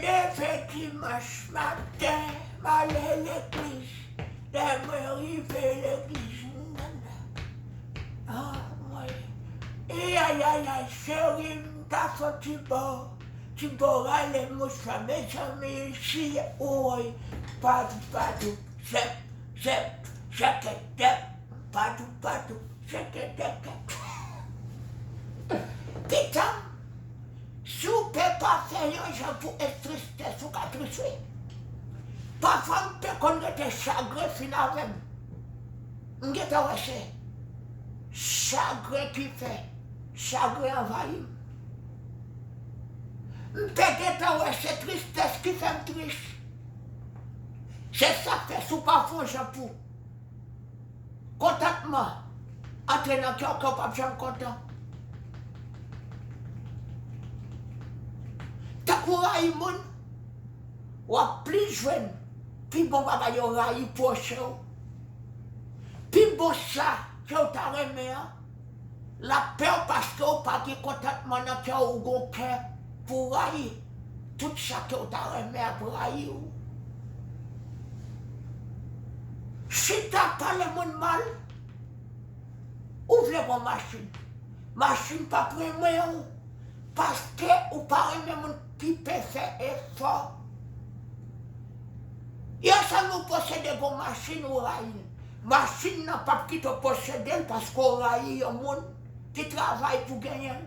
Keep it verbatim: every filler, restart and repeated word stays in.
Leve dimanch maten, m ale legliz. Lè mwen rive legliz, m nan la. Ah, mwen. Ey, ay, ay, ay, cheri, m ta fè ti bò. Ti bò rale mouchwa, mezanmi, si, woy. Padou, padou, zèp, zèp, zèkèt, zèp. Padou, padou, zèkèt, zèkèt. Pitanm, si w pe pa fè yon jan pou e tristès, ou ka tris, wi. Pafwa, m pe konn rete chagren fin avè m. M gentan wè se chagren ki fè chagren anvayi m. M pe gentan wè se tristès ki fè m tris. Se sa k fè, si w pa fè yon jan pou kontantman antre nan kè w, kè w p ap janm kontan. Tankou rayi moun, w ap plis jwenn pi bon bagay yo rayi pwochen w. Pi bon sa ke w ta renmen an, l ap pè w paske w pa gen kontantman nan kè w, ou gon kè pou w rayi. Tout sa ke w ta renmen ap rayi w. Chita pale moun mal, ou vle gon machin. Machin p ap renmen w, paske ou pa renmen moun ki pe fè efò. Yon sèl moun posede gon machin ou rayi l. Machin nan p ap kite w posede l paske w rayi yon moun ki travay pou genyen l.